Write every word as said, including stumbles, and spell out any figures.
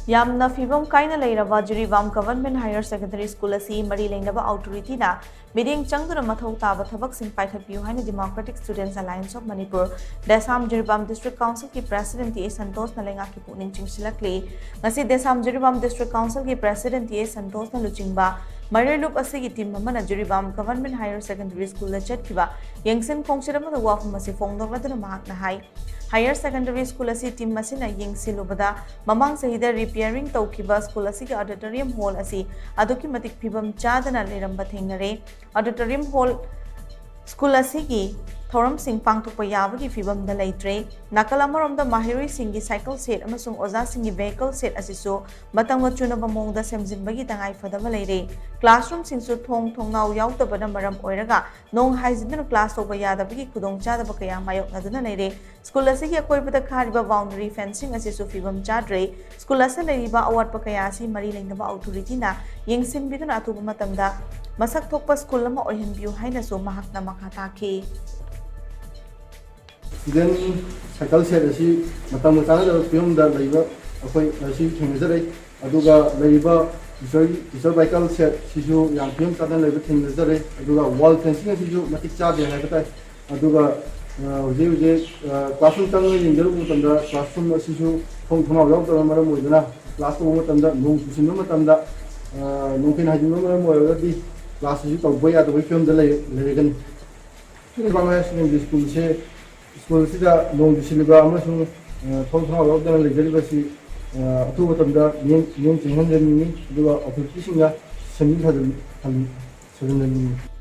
ꯌꯥꯝꯅ ꯐꯤꯕꯝ ꯀꯥꯏꯅ ꯂꯩꯔꯕ Jiribam government higher secondary school ꯑꯁꯤ ꯃꯔꯤ ꯂꯩꯅꯕ ꯑꯣꯊꯣꯔꯤꯇꯤꯅ ꯃꯤꯠꯌꯦꯡ ꯆꯪꯗꯨꯅ ꯃꯊꯧ ꯇꯥꯕ ꯊꯕꯛꯁꯤꯡ ꯄꯥꯏꯈꯠꯄꯤꯌꯨ ꯍꯥꯏꯅ democratic students alliance of Manipur, Desam Jiribam district ꯀꯥꯎꯟꯁꯤꯜꯒꯤ ꯄ꯭ꯔꯦꯁꯤꯗꯦꯟꯠ ꯇꯤ ꯑꯦ ꯁꯟꯇꯣꯁꯅ ꯂꯩꯉꯥꯛꯀꯤ ꯄꯨꯛꯅꯤꯡ ꯆꯤꯡꯁꯤꯜꯂꯛꯂꯤ꯫ ꯉꯁꯤ ꯗꯦꯁꯥꯝ ꯖꯤꯔꯤꯕꯥꯝ ꯗꯤꯁꯇ꯭ꯔꯤꯛ ꯀꯥꯎꯟꯁꯤꯜꯒꯤ ꯄ꯭ꯔꯦꯁꯤꯗꯦꯟꯠ ꯇꯤ ꯑꯦ ꯁꯟꯇꯣꯁꯅ ꯂꯨꯆꯤꯡꯕ ꯃꯩꯔꯣꯏꯂꯨꯞ ꯑꯁꯤꯒꯤ ꯇꯤꯝ ꯑꯃꯅ ꯖꯤꯔꯤꯕꯥꯝ ꯒꯚꯔꯟꯃꯦꯟꯠ ꯍꯥꯌꯔ ꯁꯦꯀꯦꯟꯗꯔꯤ ꯁ꯭ꯀꯨꯜꯗ ꯆꯠꯈꯤꯕ ꯌꯦꯡꯁꯤꯟ ꯈꯣꯡꯁꯤꯟ ꯑꯃꯗ ꯋꯥꯐꯝ ꯑꯁꯤ ꯐꯣꯡꯗꯣꯛꯂꯗꯨꯅ ꯃꯍꯥꯛꯅ ꯍꯥꯏ, ꯍꯥꯌꯔ ꯁꯦꯀꯦꯟꯗꯔꯤ ꯁ꯭ꯀꯨꯜ ꯑꯁꯤ ꯇꯤꯝ ꯑꯁꯤꯅ ꯌꯦꯡꯁꯤꯜꯂꯨꯕꯗ ꯃꯃꯥꯡ ꯆꯍꯤꯗ ꯔꯤꯄꯤꯌꯥꯔꯤꯡ ꯇꯧꯈꯤꯕ ꯁ꯭ꯀꯨꯜ ꯑꯁꯤꯒꯤ ꯑꯣꯗꯤꯇꯣꯔꯤꯌꯝ ꯍꯣꯜ ꯑꯁꯤ ꯑꯗꯨꯛꯀꯤ ꯃꯇꯤꯛ ꯐꯤꯕꯝ ꯆꯥꯗꯅ ꯂꯩꯔꯝꯕ ꯊꯦꯡꯅꯔꯦ꯫ ꯑꯣꯗꯤꯇꯣꯔꯤꯌꯝ ꯍꯣꯜ ꯁ꯭ꯀꯨꯜ ꯑꯁꯤꯒꯤ ꯊꯧꯔꯝꯁꯤꯡ ꯄꯥꯡꯊꯣꯛꯄ ꯌꯥꯕꯒꯤ ꯐꯤꯕꯝꯗ ꯂꯩꯇ꯭ꯔꯦ꯫ ꯅꯥꯀꯜ ꯑꯃꯔꯣꯝꯗ ꯃꯍꯩꯔꯣꯏꯁꯤꯡꯒꯤ ꯁꯥꯏꯀꯜ ꯁꯦꯠ ꯑꯃꯁꯨꯡ ꯑꯣꯖꯥꯁꯤꯡꯒꯤ ꯚꯦꯍꯤꯀꯜ ꯁꯦꯠ ꯑꯁꯤꯁꯨ ꯃꯇꯝꯒ ꯆꯨꯅꯕ ꯃꯑꯣꯡꯗ ꯁꯦꯝꯖꯤꯟꯕꯒꯤ ꯇꯉꯥꯏ ꯐꯗꯕ ꯂꯩꯔꯦ꯫ ꯀ꯭ꯂꯥꯁꯔꯨꯝꯁꯤꯡꯁꯨ ꯊꯣꯡ ꯊꯣꯡꯅꯥꯎ ꯌꯥꯎꯗꯕꯅ ꯃꯔꯝ ꯑꯣꯏꯔꯒ ꯅꯣꯡ ꯍꯥꯏꯖꯤꯟꯗꯨꯅ ꯀ꯭ꯂꯥꯁ ꯇꯧꯕ ꯌꯥꯗꯕꯒꯤ ꯈꯨꯗꯣꯡꯆꯥꯗꯕ ꯀꯌꯥ ꯃꯥꯌꯣꯛꯅꯗꯨꯅ ꯂꯩꯔꯦ꯫ ꯁ꯭ꯀꯨꯜ ꯑꯁꯤꯒꯤ ꯑꯀꯣꯏꯕꯗ ꯈꯥꯔꯤꯕ ꯕꯥꯎꯟꯗꯔꯤ ꯐꯦꯟꯁꯤꯡ ꯑꯁꯤꯁꯨ ꯐꯤꯕꯝ ꯆꯥꯗ꯭ꯔꯦ꯫ ꯁ꯭ꯀꯨꯜ ꯑꯁꯤꯗ ꯂꯩꯔꯤꯕ ꯑꯋꯥꯠꯄ ꯀꯌꯥ ꯑꯁꯤ ꯃꯔꯤ ꯂꯩꯅꯕ ꯑꯣꯊꯣꯔꯤꯇꯤꯅ ꯌꯦꯡꯁꯤꯟꯕꯤꯗꯨꯅ ꯑꯊꯨꯕ ꯃꯇꯝꯗ ꯃꯁꯛ ꯊꯣꯛꯄ ꯁ꯭ꯀꯨꯜ ꯑꯃ ꯑꯣꯏꯍꯟꯕꯤꯌꯨ ꯍꯥꯏꯅꯁꯨ ꯃꯍꯥꯛꯅ ꯃꯈꯥ ꯇꯥꯈꯤ꯫ ꯁ꯭ꯇꯨꯗꯦꯟꯠ ꯁꯥꯏꯀꯜ ꯁꯦꯠ ꯑꯁꯤ ꯃꯇꯝꯒ ꯆꯥꯟꯅꯗꯕ ꯐꯤꯕꯝꯗ ꯂꯩꯕ ꯑꯩꯈꯣꯏ ꯑꯁꯤ ꯊꯦꯡꯅꯖꯔꯦ꯫ ꯑꯗꯨꯒ ꯂꯩꯔꯤꯕ ꯇꯤꯆꯔ, ꯇꯤꯆꯔ ꯚꯦꯍꯤꯀꯜ ꯁꯦꯠ ꯁꯤꯁꯨ ꯌꯥꯝ ꯐꯤꯕꯝ ꯆꯥꯗꯅ ꯂꯩꯕ ꯊꯦꯡꯅꯖꯔꯦ꯫ ꯑꯗꯨꯒ ꯋꯥꯜ ꯐꯦꯟꯁꯤꯡ ꯑꯁꯤꯁꯨ ꯃꯇꯤꯛ ꯆꯥꯗꯦ ꯍꯥꯏꯕ ꯇꯥꯏ꯫ ꯑꯗꯨꯒ, ꯑ, ꯍꯧꯖꯤꯛ ꯍꯧꯖꯤꯛ, ꯑ, ꯀ꯭ꯂꯥꯁꯔꯨꯝ ꯆꯪꯗꯨꯅ ꯌꯦꯡꯖꯔꯨꯕ ꯃꯇꯝꯗ ꯀ꯭ꯂꯥꯁꯔꯨꯝ ꯑꯁꯤꯁꯨ ꯊꯣꯡ ꯊꯣꯡꯅꯥꯎ ꯌꯥꯎꯗꯕꯅ ꯃꯔꯝ ꯑꯣꯏꯗꯨꯅ ꯀ꯭ꯂꯥꯁ ꯇꯧꯕ ꯃꯇꯝꯗ ꯅꯣꯡ ꯆꯨꯁꯤꯟꯕ ꯃꯇꯝꯗ, ꯑ, ꯅꯣꯡꯐꯦꯟ ꯍꯥꯏꯖꯤꯟꯕ ꯃꯔꯝ ꯑꯣꯏꯔꯒꯗꯤ ꯀ꯭ꯂꯥꯁ ꯑꯁꯤ ꯇꯧꯕ ꯌꯥꯗꯕꯒꯤ ꯐꯤꯕꯝꯗ ꯂꯩ-, ꯂꯩꯔꯒꯅꯤ꯫ ꯁꯤꯔꯤꯕꯥꯝ ꯍꯥꯌꯔ ꯁꯦꯀꯦꯟꯗꯔꯤ ꯁ꯭ꯀꯨꯜꯁꯦ, ꯁ꯭ꯀꯨꯜ ꯑꯁꯤꯗ ꯅꯣꯡ ꯆꯨꯁꯤꯜꯂꯤꯕ ꯑꯃꯁꯨꯡ, ꯑ, ꯊꯣꯡ ꯊꯣꯡꯅꯥꯎ ꯌꯥꯎꯗꯅ ꯂꯩꯖꯔꯤꯕꯁꯤ, ꯑ, ꯑꯊꯨꯕ ꯃꯇꯝꯗ ꯃꯤꯠꯌꯦꯡ, ꯃꯤꯠꯌꯦꯡ ꯆꯪꯍꯟꯖꯅꯤꯡꯏ꯫ ꯑꯗꯨꯒ ꯑꯣꯊꯣꯔꯤꯇꯤꯁꯤꯡꯅ ꯁꯦꯝꯖꯤꯟ ꯁꯥꯖꯤꯟ-, ꯁꯥꯖꯤꯟ-, ꯁꯥꯖꯤꯟꯖꯅꯤꯡꯏ꯫